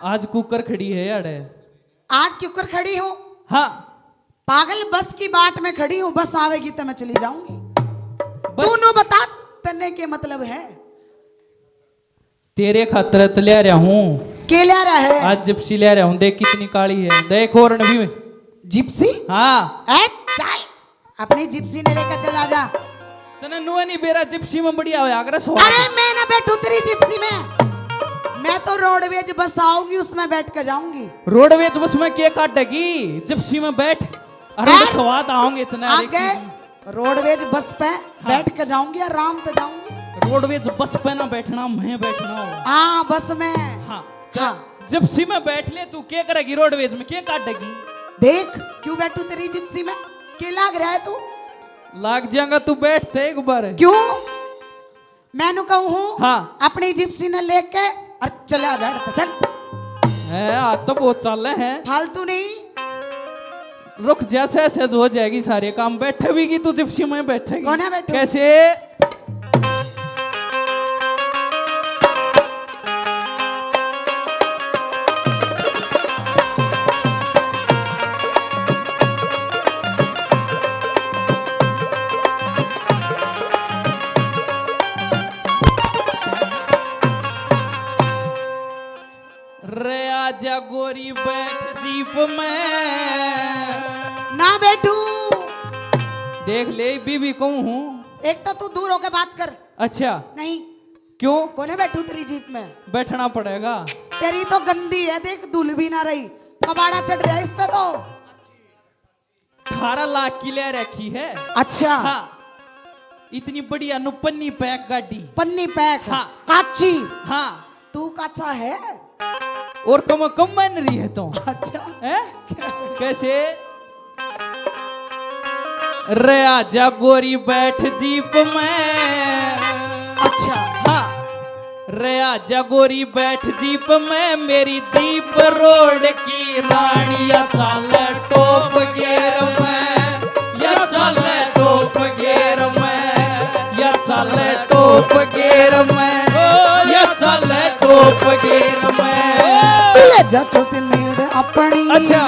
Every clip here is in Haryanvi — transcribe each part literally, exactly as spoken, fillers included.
आज कुकर खड़ी है यार। आज क्यों कर खड़ी हूँ? हाँ। पागल, बस की बाट में खड़ी हूँ, बस आवेगी तो मैं चली जाऊंगी। बस तू नू बता, तन्ने के मतलब है? तेरे खातर तो ले रहा हूँ। के ले रहा है? आज जिप्सी ले रहा हूँ, देख कितनी काली है। देख और भी। जिप्सी? हाँ। ए, चल, अपनी जिप्सी ने लेकर चला जा। तने नुए नहीं बेरा, जिप्सी में बढ़िया होया करे सवार। अरे मैं ना बैठू तेरी जिप्सी में, मैं तो रोडवेज बस आऊंगी, उसमें बैठ के जाऊंगी। रोडवेज बस में के काटेगी? जिप्सी में बैठ, अरे हैं? स्वाद आओगे इतना हर एक आगे चीज में। रोडवेज बस पे हाँ। बैठ के जाऊंगी, आराम से जाऊंगी। रोडवेज बस पे ना बैठना, मैं बैठना हो। हाँ, बस में। हाँ। हाँ। जिप्सी में बैठ ले तू, के करेगी रोडवेज में, के काटेगी? देख, क्यों बैठू तेरी जिप्सी में? के लाग रहा है तू? लाग जाएगा, तू बैठ थे एक बार। क्यों? मैंने कहूँ हूँ, हाँ। अपनी जिप्सी ने लेके और चले आ जा, चल। है, हाथ तो बहुत चाले हैं। फालतू नहीं। रुक जा, सहज हो जाएगी सारे काम। बैठे भी की तू जिप्सी में बैठेगी। कौन है बैठू? कैसे? रे आजा गोरी बैठ जीप में। ना बैठू। देख ले, बीबी कहूँ हूँ। एक तो तू दूर होके बात कर। अच्छा। नहीं। क्यों? कोने बैठू तेरी जीप में? बैठना पड़ेगा। तेरी तो गंदी है, देख धूल भी ना रही, कबाड़ा चढ़ रहा है इस पे तो। अठारह लाख की ले रखी है। अच्छा। हाँ। इतनी बढ़िया नु पन्नी पैक गाड़ी। पन्नी पैक? हाँ। काची? हाँ। तू काचा है? और कम, कम मान रही है तो। अच्छा। हैं? कैसे? रे आजा गोरी बैठ जीप में। अच्छा। हाँ। रे आजा गोरी बैठ जीप में, मेरी जीप रोड की रानी, या चाले टॉप गियर में, या चाले टॉप गियर में, या चाले टॉप गियर में, या चाले टॉप गियर में। तू ले जा चुप मेड़ अपनी, अच्छा।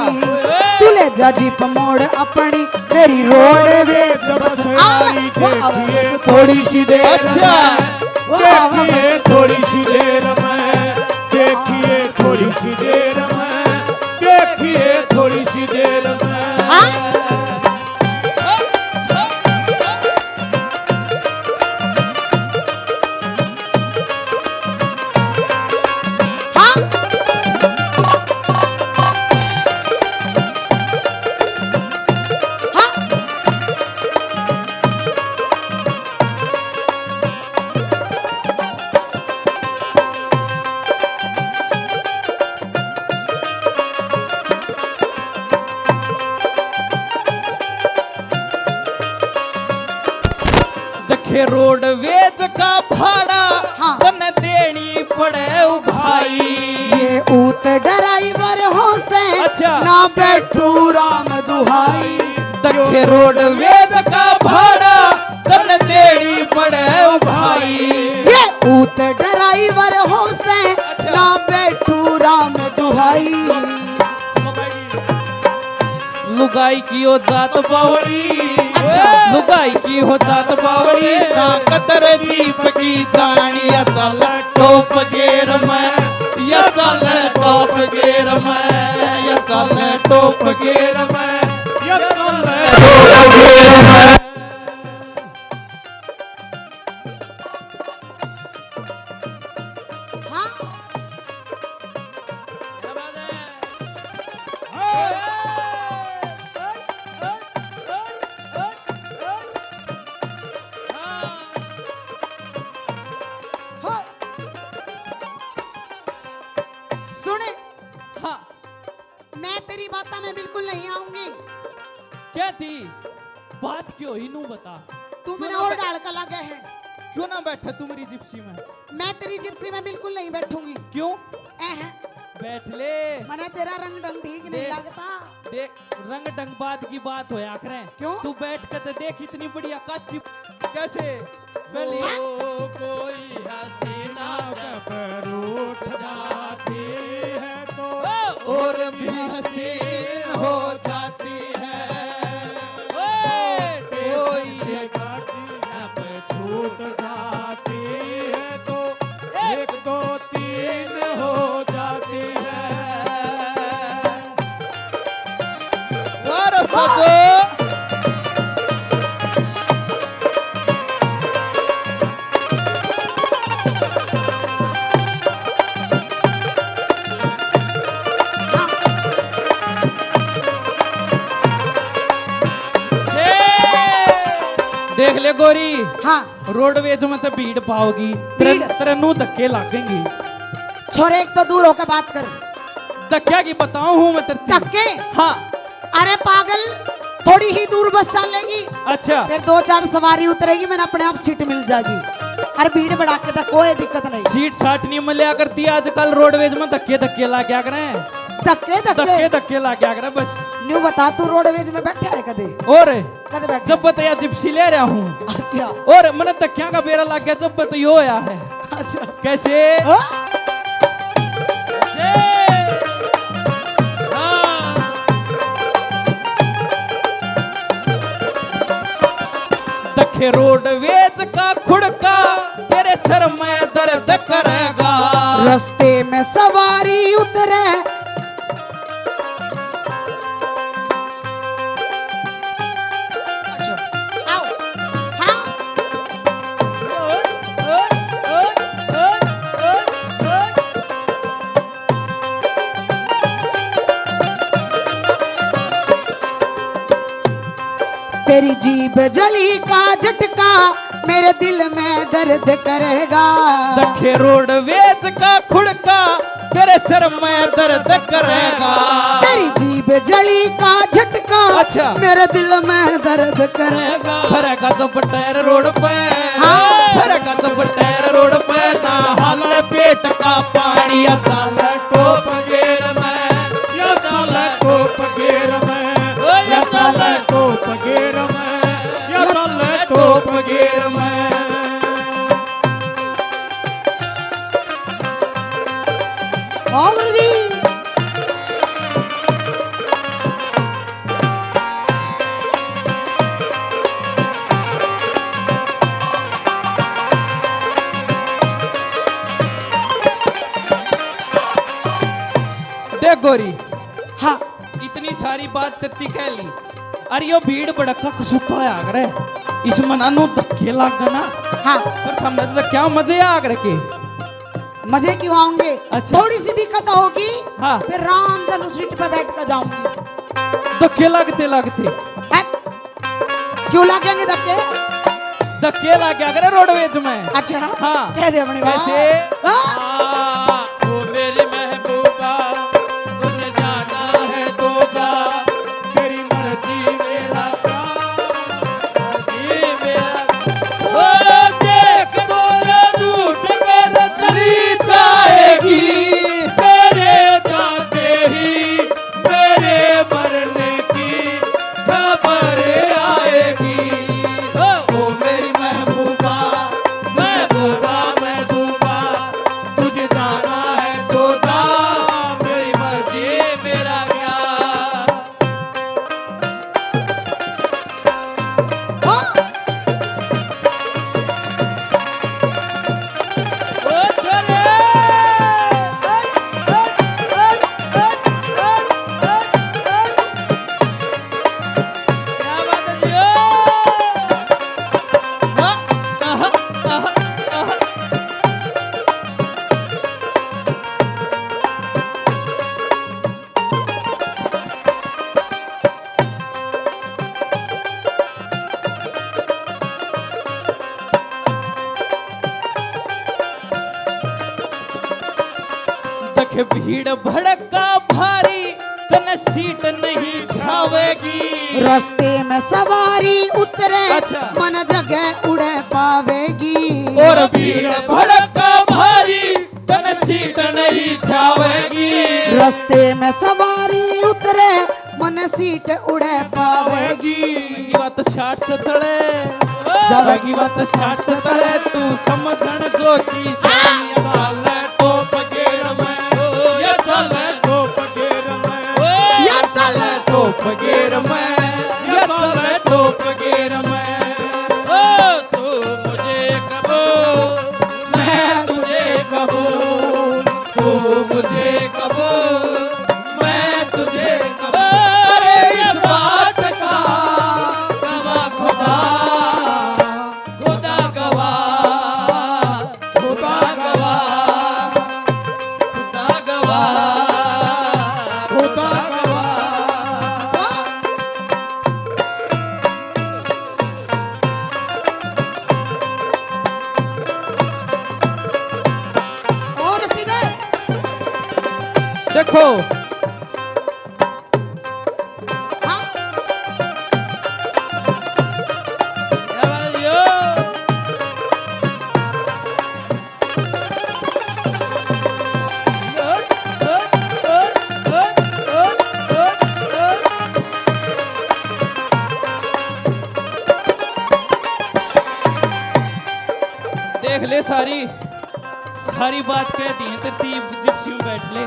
तू ले जा जीप मोड़ अपनी, मेरी रोडवेज बस आवे। वाह, वाह, वाह। देखिए थोड़ी सी देर अच्छा। में, वाह, वाह, वाह। देखिए थोड़ी सी देर में, देखिए थोड़ी सी देर में, देखिए थोड़ी सी देर में। हाँ? हाँ? हाँ? दखे रोडवेज का भाड़ा हाँ। तन्ने देनी पड़े ओ भाई। ये ऊत ड्राइवर हो से अच्छा। ना बैठू राम दुहाई। दखे रोडवेज का भाड़ा तन्ने देनी पड़े ओ भाई। ये ऊत ड्राइवर हो से अच्छा। ना बैठू राम दुहाई। लुगाई की हो जात बावली, अच्छा। लुगाई की हो जात बावली, ना कतर जीप की जानी, या चाले टॉप गियर में, या चाले टॉप गियर में, या चाले टॉप गियर में, या चाले टॉप गियर में। हाँ। क्या बात है? हो। सुने। हाँ। मैं तेरी बातों में बिल्कुल नहीं आऊंगी। क्या थी बात, क्यों ही नू बता। तू क्यों मैंने ना और बै-, डाल का लागे है। क्यों ना बैठे तू मेरी जिप्सी में? मैं तेरी जिप्सी में बिल्कुल नहीं बैठूंगी। क्यों? एह। बैठ ले। मने तेरा रंग ढंग ठीक नहीं देख, लगता। देख, रंग ढंग बाद की बात होया करे। क्यों? तू बैठ के तो देख, इतनी बढ़िया काची कैसे पहली। ओ, कोई हसीना जब रूठ जाती है। और भी हसीन हो जाती है। ओए, कोई से गाड़ी जब छूट जाती है तो एक दो तीन हो जाती है। वाह रे उस्ताद। देख ले गोरी, हाँ। रोडवेज में तो भीड़ पाओगी, तेरे, भीड़। तेरे नू धक्के लागेंगे। छोरे, एक तो दूर होकर बात कर। धक्का की बताऊं हूँ मैं तेरे। धक्के? हाँ। अरे पागल, थोड़ी ही दूर बस चलेगी। अच्छा। फिर दो चार सवारी उतरेगी, मैंने अपने आप सीट मिल जाएगी। अरे भीड़ भड़ाके तो कोई दिक्कत नहीं। सीट साट नहीं मिलया करती आजकल रोडवेज में, धक्के धक्के लाग्या करें। धक्के धक्के? धक्के धक्के लाग्या करें बस। न्यू बता, तू रोडवेज में बैठा है कदे? और कद बैठा? जब तो या जिप्सी ले रहा हूँ। अच्छा। और मने धक्कियां का बेरा लग गया, जब तो यो होया है। अच्छा। कैसे? हाँ? कैसे? हाँ। धक्के रोडवेज का खुड़का, तेरे सर में दर्द करेगा। रास्ते में सवारी उतरे। अच्छा, आओ। हाँ। तेरी जीभ जली का झटका मेरे दिल में दर्द करेगा। धक्के रोडवेज का खुड़का तेरे सर में दर्द करेगा। तेरी जीभ जली का झटका अच्छा। मेरे दिल में दर्द करेगा। भरेगा जब टायर रोड पे, हाँ। भरेगा जब टायर रोड पे, ना हाल पेट का पानी। या चाले टॉप गियर में, या चाले टॉप गियर में, ओ, या या चाले चाले टॉप गियर में, या या चाले चाले टॉप गियर में। और जी। देख गोरी, हाँ। इतनी सारी बात तेरी कह ली, अरे यो भीड़ भड़का कसूता आ करे, इसमें ना नू धक्के लाग ना। हाँ। पर थमने तो क्या मजे आ करे के? मजे क्यों आएंगे? अच्छा। थोड़ी सी दिक्कत होगी, हाँ। फिर आराम से उस सीट पे बैठ कर जाऊंगी। धक्के लगते लगते। हैं? क्यों लगेंगे धक्के? धक्के लग गया करे रोडवेज में। अच्छा। हाँ। कह दे अपनी बात। कैसे? हाँ। हाँ, ओ मेरी महबूबा, तुझे जाना है तो जा, तेरी मर्जी मेरा क्या, मर्जी मेरा। ओ देख तो ये रूठ कर चली जाएगी, तेरे जाते ही मेरे मरने की खबर आएगी। ओ मेरी महबूबा, महबूबा, महबूबा, तुझे जाना है तो जा, मेरी मर्जी मेरा क्या। हाँ। ओ छोरे! क्या बात है जी, ओ! हाँ, आहा, आहा, आहा। देख भीड़ भड़का भारी, तने सीट नहीं ठावेगी। रास्ते में सवारी उतरे, अच्छा। मन जगह उड़े पावेगी। और भीड़ भड़का भारी, तने सीट नहीं ठावेगी। रास्ते में सवारी उतरे, मन सीट उड़े पावेगी। की बात साठ तले, जावेगी बात साठ तले, तू समझण जो की सही। चाले टॉप गियर में, ये चाले टॉप गियर टॉप गियर में, या चले टॉप गियर में। ओ तू मुझे कबूल, मैं तुझे कबूल, तू मुझे कबूल, मैं तुझे कबूल। अरे इस बात का गवाह खुदा, खुदा गवाह, खुदा गवाह, खुदा गवाह, खुदा गवाह। और सीधे देखो। हाँ। क्या बात है यो? देख ले सारी, सारी बात कह दी तो ती जिप्सी में बैठ ले।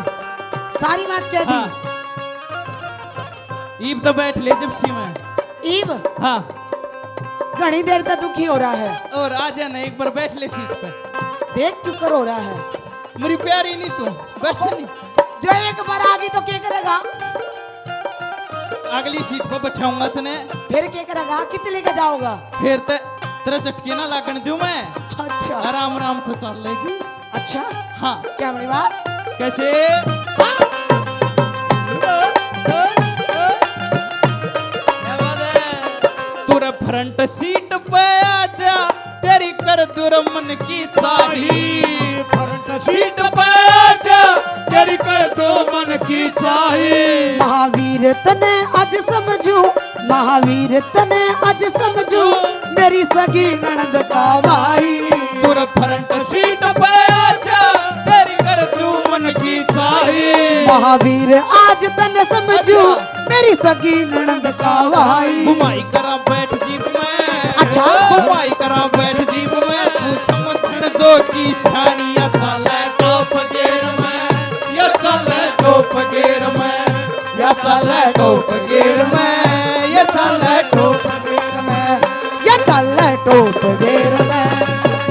सारी बात कह दी। हाँ। ईब तो बैठ ले जिप्सी में। ईब? हाँ। घणी देर तक दुखी हो रहा है। और आ जा ना, एक बार बैठ ले सीट पे। देख क्यों कर हो रहा है। मेरी प्यारी नहीं तू, बैठ नहीं। जो एक बार आ गई तो क्या करेगा? अगली सीट पर बैठाऊंगा तने। फिर क्या करेगा? कित लेके जाओगा? फिर ते, तेरे झटके ना लागण दूं मैं। अच्छा। आराम आराम तो चल लेगी। अच्छा। हाँ। क्या बड़ी बात? कैसे? हाँ। तू रे फ्रंट सीट पे आजा, तेरी कर दूं रे मन की चाही। फ्रंट सीट पे आजा, तेरी कर दूं मन की चाही। महावीर तने आज समझूं, महावीर तने आज समझूं, मेरी सगी ननद का भाई। तू रे फ्रंट सीट पे आजा, तेरी कर दूं मन की चाही। महावीर आज तने समझूं, अच्छा। मेरी सगी ननद का भाई। घुमाई करा बैठ जीप में। अच्छा। घुमाई करा बैठ जीप में। तू समझण जो की शानी, या चाले टॉप गियर में, या चाले टॉप गियर में, या चाले टॉप गियर में, या चाले टॉप गियर में, या चाले टॉप गियर में,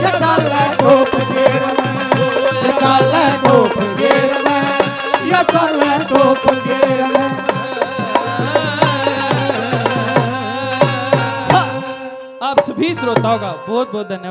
या चाले टॉप गियर में, या चाले टॉप गियर में, या चाले टॉप गियर में। हाँ। आप सभी श्रोताओं का बहुत बहुत धन्यवाद।